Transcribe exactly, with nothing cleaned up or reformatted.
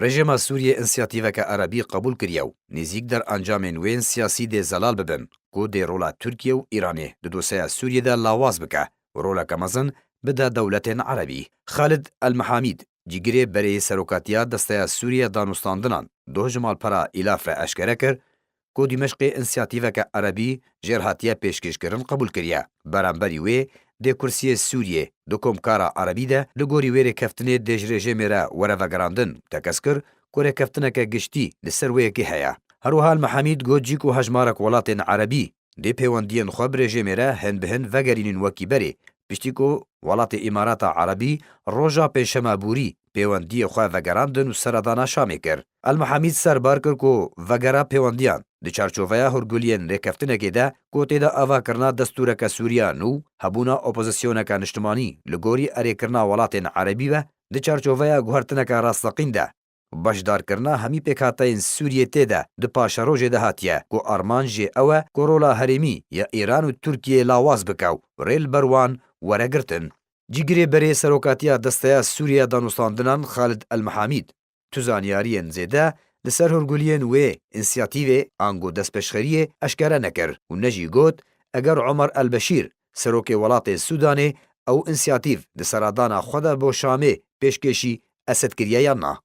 Rejîma Sûriyê însiyatîveke erebî qebûl kiriye û nêzîk der encamên wê yên siyasî dê zelal bibin, ku dê rola Tirkiye û Îranê di dosyeya Sûriyê de lawaz bike û roleke mezin bide dewletên erebî. Xalid El Mihamîd, cîgirê berê yê serokatiya Desteya Sûriye Danûstandinan, doh ji malpera Îlaf re eşkere kir, ku Dîmeşqê însiyatîveke erebî jêr hatiye pêşkêşkirin qebûl kiriye. Beramberî wê dê kursiyê Sûriyê di komkara erebî de li gorî wê rêkeftinê dê ji rejêmê re were vegerandin, tekez kir ku rêkeftineke giştî li ser wê yekê heye. Her wiha El Mihamîd got, cî ku hejmarek welatên erebî dê pêwendiyên xwe bi rejêmê re hin bi hin vegerînin wekî berê, piştî ku welatê Îmarata Erebî roja Pêncşema borî pêwendiyê xwe vegerandin û seredana Şamê kir. El Mihamîd serbar kir ku vegera pêwendiyan di çarçoveya hûrguliyên rêkeftinekê de ku tê de avakirina destûreke Sûriya nû, hebûna opozisyoneke niştimanî li gorî erêkirina welatên erebî be, di çarçoveya guhertineke rasteqîn de beşdarkirina hemî pêkhateyên Sûriyê tê de di paşerojê de hatiye ku armanc jê ew e ku rola herêmî ya Îran û Tirkiyeyê lawaz bike û rê li ber wan were girtin. Cîgirê berê serokatiya Desteya Sûriye Danûstandinan Xalid El Mihamîd tu zanyariyên zêde li ser hûrguliyên wê însiyatîvê ango destpêşxeriyê eşkere nekir û ne jî got, eger Omer El Beşîr, serokê welatê Sûdanê, ew însiyatîv di seradana xwe de bo Şamê pêşkêşî Esed kiriye yan na.